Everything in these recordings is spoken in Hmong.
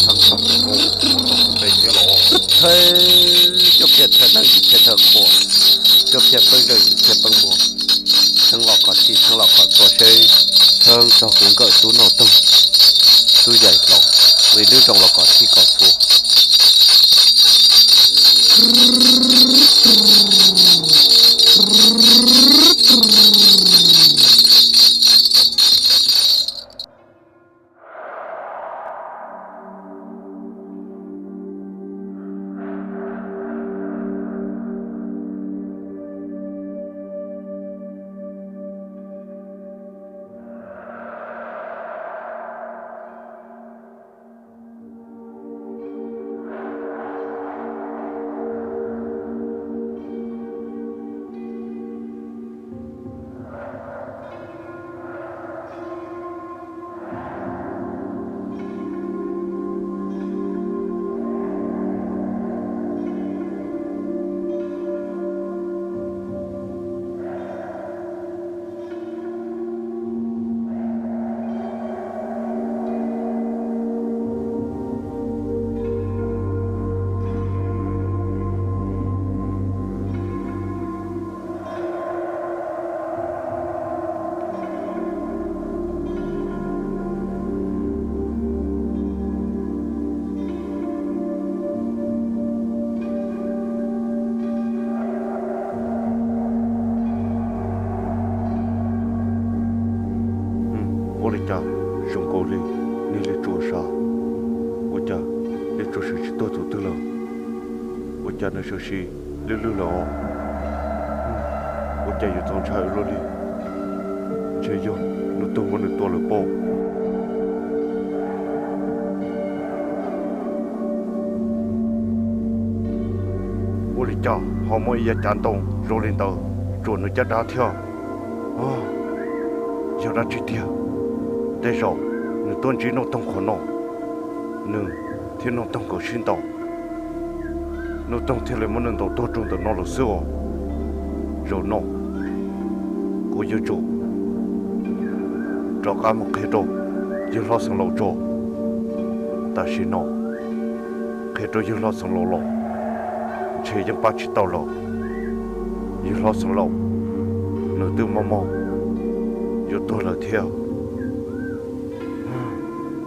Thawb tog kuv npe thiab los. Thawb, cuaj phiaj thawb neeb, yim phiaj thawb qhua, cuaj phiaj peb zawg, yim phiaj peb npua. Thawb los kom txhij, thawb los kom txhua seb. Thawb tog kuv nkawm tub noj toog, tub yaim hlau, li lub zoo los kom txhij kom txhua. Ua li cas zoo nkaus li niag Liaj Tsua sab, ua cas Liaj Tsua sawv tsis tuag tus twg lawm? Ua cas nws sawv tsis lwj lwj lawm os? Ua cas yuav txaus ntshai ua luaj li? Ntshe yog Nuj Toog muab nws tua lawm pob. Ua li cas ho muaj ib yav cav ntoo zoo li ntawd tsuam nws caj dab thiab? Yog dab tsi tiag? Tej zaum nws tuaj ntsib Nuj Toog qhov no, nws thiab Nuj Toog nkawd sib ntaus, Nuj Toog thiaj li muab nws ntaus tuag rau ntawm no lawm xwb os. Zaum no kuv yuav tsum rov qab mus qhia rau yawg hlob Xeev Laus tso. Tam sim no qhia rau yawg hlob Xeev Laus los ntshe yeej pab tsis tau lawm. Yawg hlob Xeev Laus nws twb mob mob yuav tuag lawm thiab.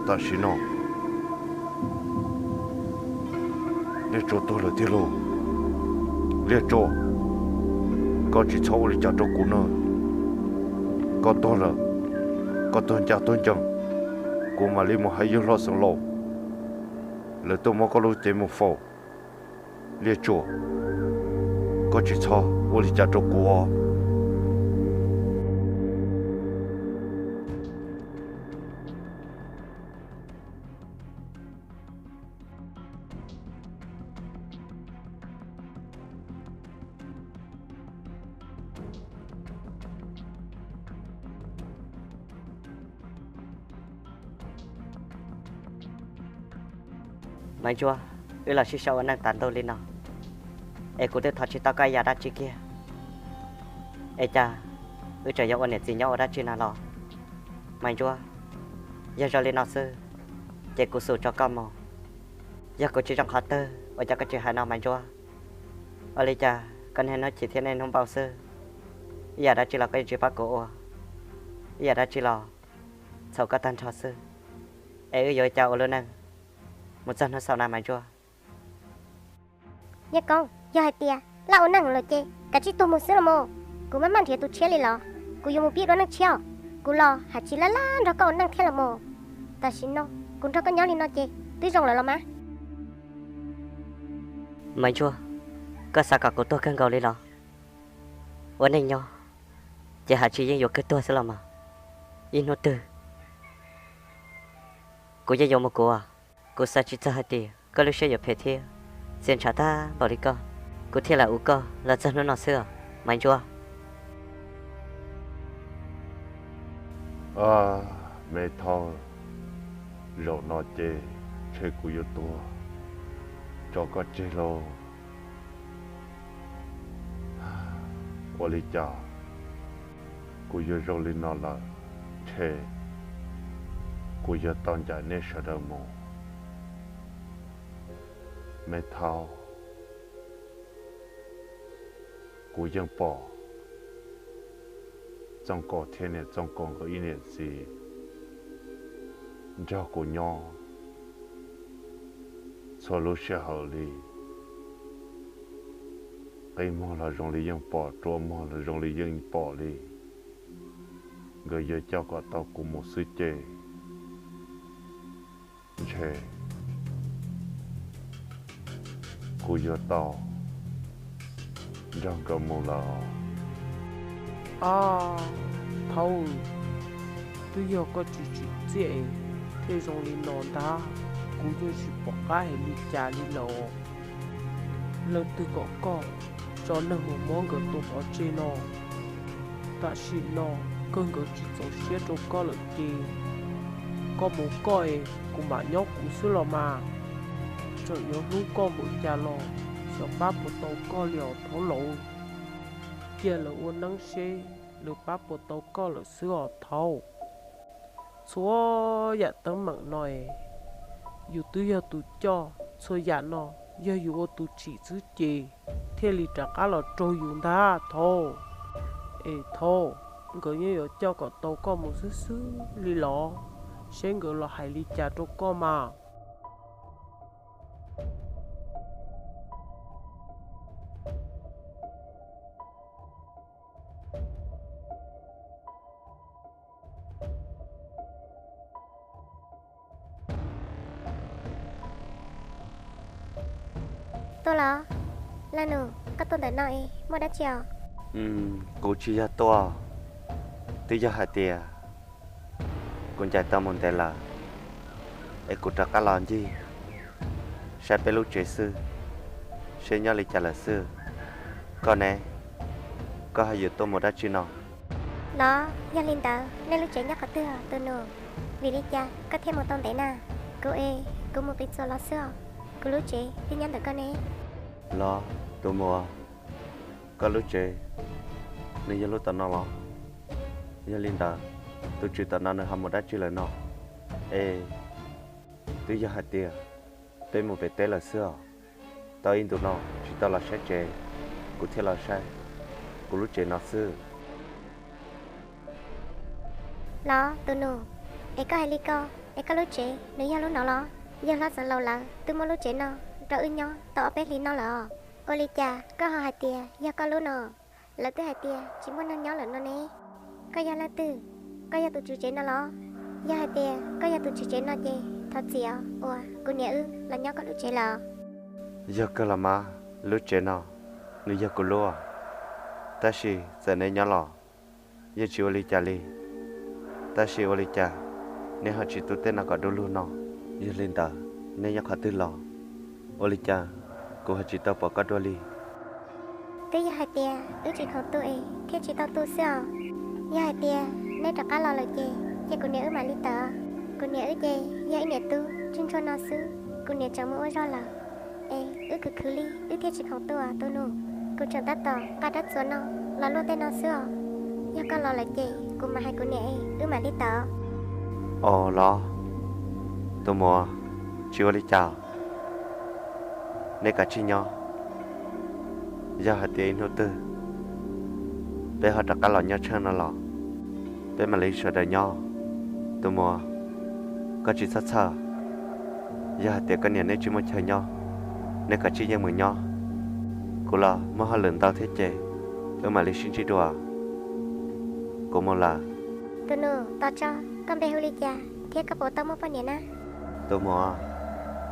Tam sim no Liaj Tsua tuag lawm tiag lauj. Liaj Tsua, koj tsis txhob ua li cas rau kuv na. Koj tuag lawm, koj tuag ncaj tuag ncees, kuv mam li mus hais yawg hlob Xeev Laus, lawv tuaj muab koj lub cev mus faus. Liaj Tsua, koj tsis txhob ua li cas rau kuv os. Maiv Ntsuab, wb los sib sau ua neej tas ntuj li no, es kuv twb thov tsis tau koj ib yam dab tsi kiag, es cas wb tseem yuav ua niam txiv nyob ua dab tsi na los? Maiv Ntsuab, yog zoo li no xwb, ces kuv xum tso koj mus. Yog kuv tsis zoo qhov twg ua cas koj tsis hais no Maiv Ntsuab? Ua li cas koj niaj hnub chim thiab niaj hnub npau xwb, ib yam dab tsi los koj yeej tsis pab kuv ua, ib yam dab tsi los txhaum koj tag nrho xwb, es wb yuav ua cas ua lub neej mus txog hnub xaus na Maiv Ntsuab? Yawg Koob, yog hais tias laj ua neej lawm ces kav tsij tuag mus xwb los mas. Kuv maj maj nrhiav tus tshiab li los kuv yuav mus pib dua neej tshiab. Kuv los haj tsis laj laj nrog koj ua neej thiab los mas. Tam sim no kuv nrog koj nyob li no ces twb zoo lawm los mas. Maiv Ntsuab, koj xav kom kuv tuag kawg nkaus li los? Ua neej nyob ces haj tsis yeej yuav kawg tuag xwb los mas. Ib hnub twg kuv yeej yuav mus kuv. Kuv xav tsis txog hais tias koj lub siab yuav phem thiab txias ntshav tag npaum li koj, kuv thiaj lam ua koj los txog hnub no xwb os Maiv Ntsuab. Me Thoj, zaum no ces ntshe kuv yuav tuag tso koj tseg lauj. Ua li cas kuv yuav zoo li no lawm? Ntshe Kuv yuav tau ncaim nej sawv daws mus. Me Thaub, kuv yeej pom Txooj Kaus thiab niam Txooj Kaus nkawd ib niam txiv nrog kuv nyob txhua lub sij hawm li. Qi muag los zoo li yeej pom, rua muag los zoo li yeej pom li. Nkawd yuav coj kom tau kuv mus xwb ces ntshe kuv yuav tau nrog nkawd mus lawm. Ab, Thaub, twb yog koj tsis tsim txiaj thiaj zoo li no ntag. Kuv yeej tsis pom qab hais li cas li lawm. Leej twg kom koj tso neeg mus muab nkawd tua pov tseg no? Tam sim no kawg nkawd tsis txaus siab rau koj lawm ces koj mus koj es kuv mam nyob kuv xwb los mas. Tseem yuav hlub koj npaum cas los xyov pab puas tau koj li os Thaub Laus. Cia lawv ua neeb seb lawv pab puas tau koj lawm xwb os Thaub. Txhua yam teeb meem no es yus twb yog tus coj, txhua yam no yog yus ua tus tsim xwb ces thiaj li rov qab los raug yus ntag Thaub. Es Thaub, nkawd yeej yuav coj kom tau koj mus xwb xwb li los, seb nkawd los hais li cas rau koj mas. Tuaj los, Laj Nus, koj tuaj ntawm no es muaj dab tsi os? Kuv tsis yog tuaj, twb yog hais tias kuv ncaim tau mus ntev lawm, es kuv rov qab los ncig saib peb lub tsev xwb, seb nyob li cas lawm xwb. Koj ne, koj ho yuav tuaj mus dab tsi no? Los yog li ntawd nej lub tsev nyob qhov twg os tus nus? Vim li cas koj thiaj mus tau ntev na? Kuv es kuv mus qis txuas los xwb os. Kuv lub tsev twb nyob ntawm koj ne. Los tus muam, koj lub tsev nws yog lub tom no los? Yog li ntawd tus tswv tom no nws ho mus dab tsi lawm no? Es twb yog hais tias peb mus pem teb lawm xwb os. Tau ib ntus no tsis tau los saib tsev, kuv thiaj los saib kuv lub tsev no xwb. Los tus nus, es koj hais li ko, es koj lub tsev nws yog lub no los? Yawg hlob Xeev Laus lawv twb muab lub tsev no rau wb nyob tau ob peb hlis no lawm os. Ua li cas koj ho hais tias yog koj lub no? Lawv twb hais tias tsis muaj neeg nyob lawm no ne. Koj yog leej twg? Koj yog tus tswv tsev no los? Yog hais tias koj yog tus tswv tsev no ces thov txim os uas kuv niam wb los nyob koj lub tsev lawm. Yog kawg los mas, lub tsev no nws yog kuv lub, tab sis txawm neb nyob los yeej tsis ua li cas li. Tab sis ua li cas neb ho tsis tu tej no kom du lug no? Yog li ntawd neb nyob qhov twg los? Ua li cas kuv ho tsis tau pom koj dua li? Twb yog hais tias wb tsis khoom tu es thiaj tsis tau tu xwb os. Yog hais tias neb rov qab los lawm ces cia kuv niam wb mam li tawm. Kuv niam wb ces yog ib niam tub ntsuag ntsuag no xwb, kuv niam tseem mus ua zog lawm. Es wb khwv khwv li wb thiaj tsis khoom tu os tus nus. Kuv tseem tab tom nqa rab txuas no los luaj tej no xwb os. Yog koj los lawm ces kuv mam hais kuv niam es wb mam li tawm. Os los, tus muam, tsis ua li cas, neb kav tsij nyob. Yog hais tias ib hnub twg peb ho rov qab los nyob tsheej no los, peb mam li sawv daws nyob. Tus muam, koj tsis txhob txhawj. Yog hais tias koj niam neb tsis muaj chaw nyob, neb kav tsij yeej mus nyob. Kuv los muaj hauj lwm ntau thiab ces wb mam li sib ntsib dua. Kuv mus lawm. Tus nus, tos tso, koj npe hu li cas thiab koj puas tau muaj poj niam na? Tus muam,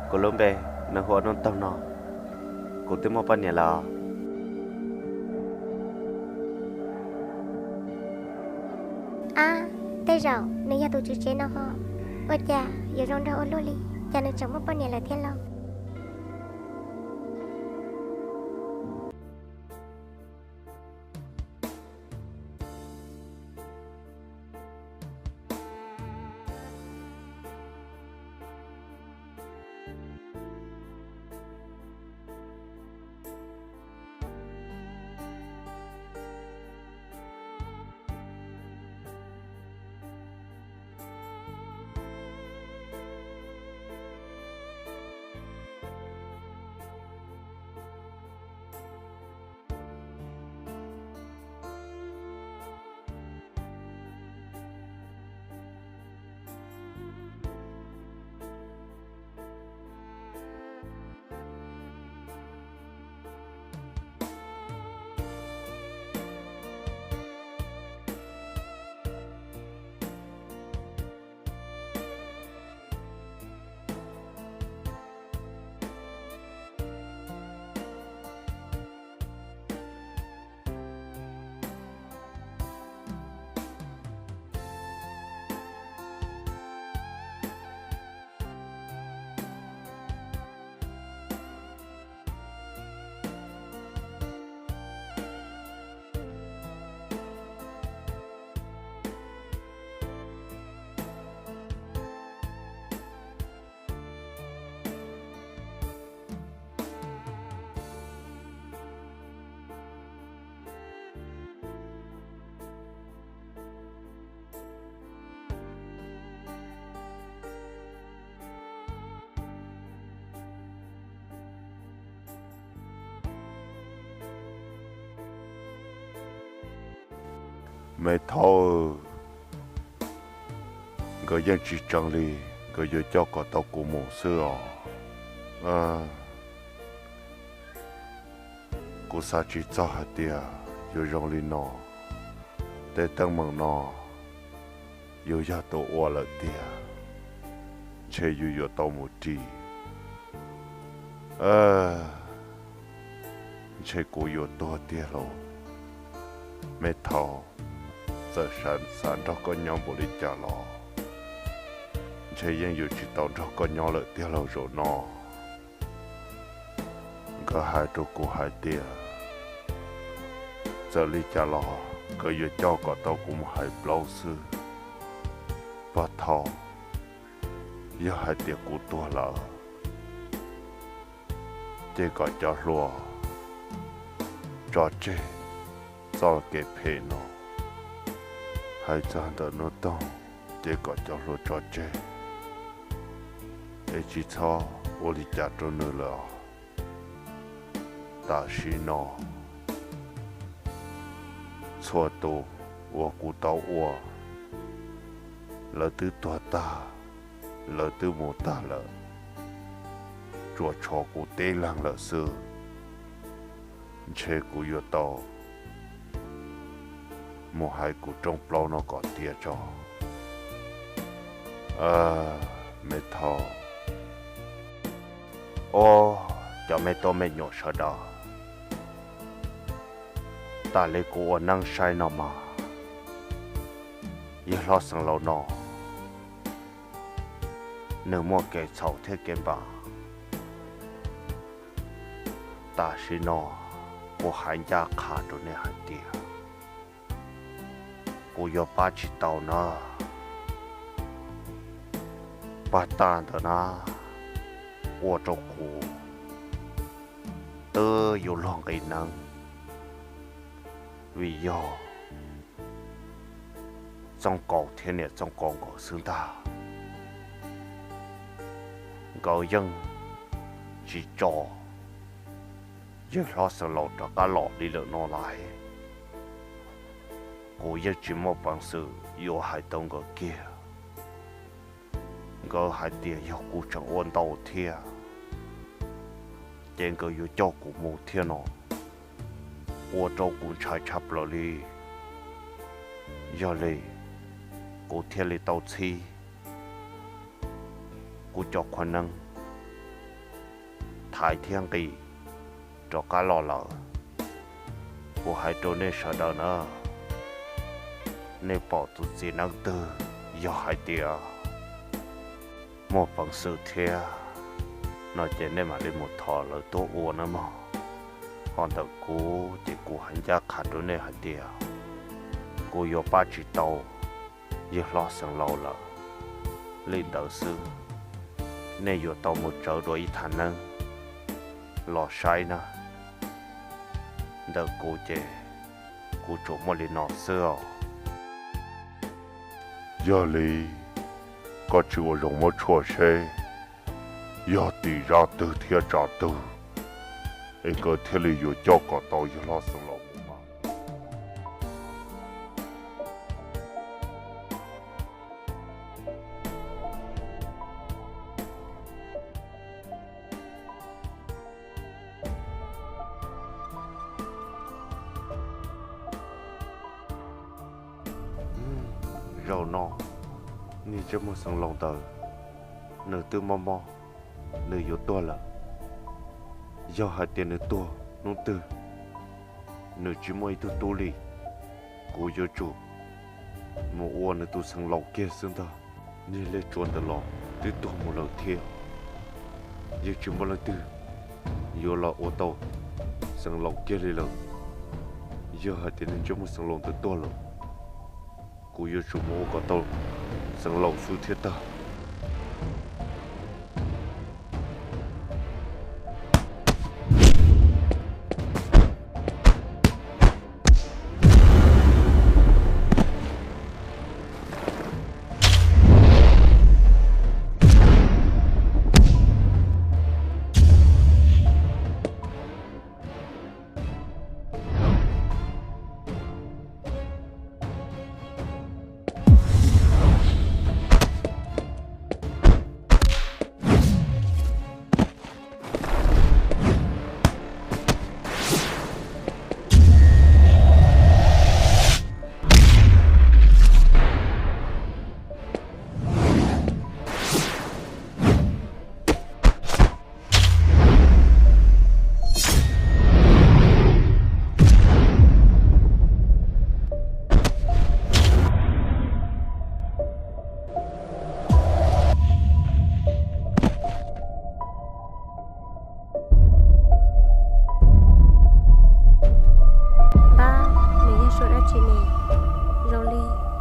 kuv lub npe nws hu ua Nuj Taug no. Kuv twb muaj poj niam lawm. Ab, tej zaum nws yog tus tswv tsev no ho. Ua cas yuav zoo nraug ua luaj li, cas nws tseem muaj poj niam lawm thiab lauj? Me Thaub, nkawd yeej tsis tseev li, nkawd yuav coj kom tau kuv mus xwb os. Kuv xav tsis txog hais tias yuav zoo li no. Tej teeb meem no yus yog tus ua lawm tiag, ntshe yus yuav tau mus ris. Ntshe kuv yuav tuag tiag lauj. Me Thaub, txawm xav nrog koj nyob npaum li cas los ntshe yeej yuav tsis tau nrog koj nyob lawm tiag lauj zaum no. Nkawd hais rau kuv hais tias txawm li cas los nkawd yuav coj kom tau kuv mus hais plaub xwb. Pog Thaub, yog hais tias kuv tuag lawm, ces kom cov hluas tso tseg txoj kev phem no. Hais txog ntawm Nuj Toog, ces kom cov hluas tso tseg, es tsis txhob ua li cas rau nws lawm. Tam sim no txhua tus uas kuv tau ua, lawv twb tuag tag, lawv twb mus tag lawm, tsuas tshuav kuv tib leeg lawm xwb. Ntshe kuv yuav tau mus hais kuv rooj plaub no kom tiav tso. Me Thaub, ob, cov me tub me nyuam sawv daws, tas li kuv ua neeb saib no mas, yawg hlob Xeev Laus no nws muaj kev txhaum thiab kev npam. Tam sim no kuv hais ncaj qha rau nej hais tias kuv yuav pab tsis tau na. Pab tag ntawd na, ua rau kuv twb yuav luag nqis neeb, vim yog Txooj Kaus thiab niam Txooj Kaus nkawd xwb ntag. Nkawd yeej tsis tso yawg hlob Xeev Laus rov qab los li lawm no lais. Kuv yeej tsis muaj peev xwm yuav hais tau nkawd kiag. Nkawd hais tias yog kuv tseem ua ntau thiab, ces nkawd yuav coj kuv mus thiab no, ua rau kuv ntshai tshaj plaws li. Yog li kuv thiaj li tau txhib kuv cov qhua neeb thaiv thiab nqis rov qab los lawm. Kuv hais rau nej sawv daws na, nej pom tus txiv neeb twg yog hais tias muaj peev xwm thiab no ces nej mam li mus thov lawv tuaj ua nawb mog. Ho ntawm kuv ces kuv hais ncaj qha rau nej hais tias kuv yuav pab tsis tau yawg hlob Xeev Laus lawm. Li ntawd xwb, nej yuav tau mus tsawv dua ib thaj neeb los saib na. Ntawm kuv ces kuv tsuas muaj li no xwb os. Yog li, koj tsis ua zoo muab tshuaj seb yog tim zaj twg thiab tsav twg, es nkawd thiaj li yuav coj kom tau yawg hlob Xeev Laus mus mas. Zaum no niag ntsej muag Xeev Laus ntawd, nws twb mob mob, nws yuav tuag lawm. Yog hais tias nws tuag hnub twg nws tsis muaj ib tug tub li, kuv yuav tsum mus ua nws tus Xeev Laus kiag xwb ntag. Niag Lej Tsuas ntawd los twb tuag mus lawm thiab, yeej tsis muaj leej twg yuav los ua tau Xeev Laus kiag li lawm. Yog hais tias niag ntsej muag Xeev Laus ntawd tuag lawm, kuv yuav tsum mus ua kom tau Xeev Laus xwb thiab tag.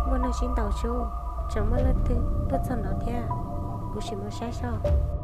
Muaj neeg sib ntaus sub, tseem muaj leej twg tuaj txog no thiab. Kuv sim mus saib saib.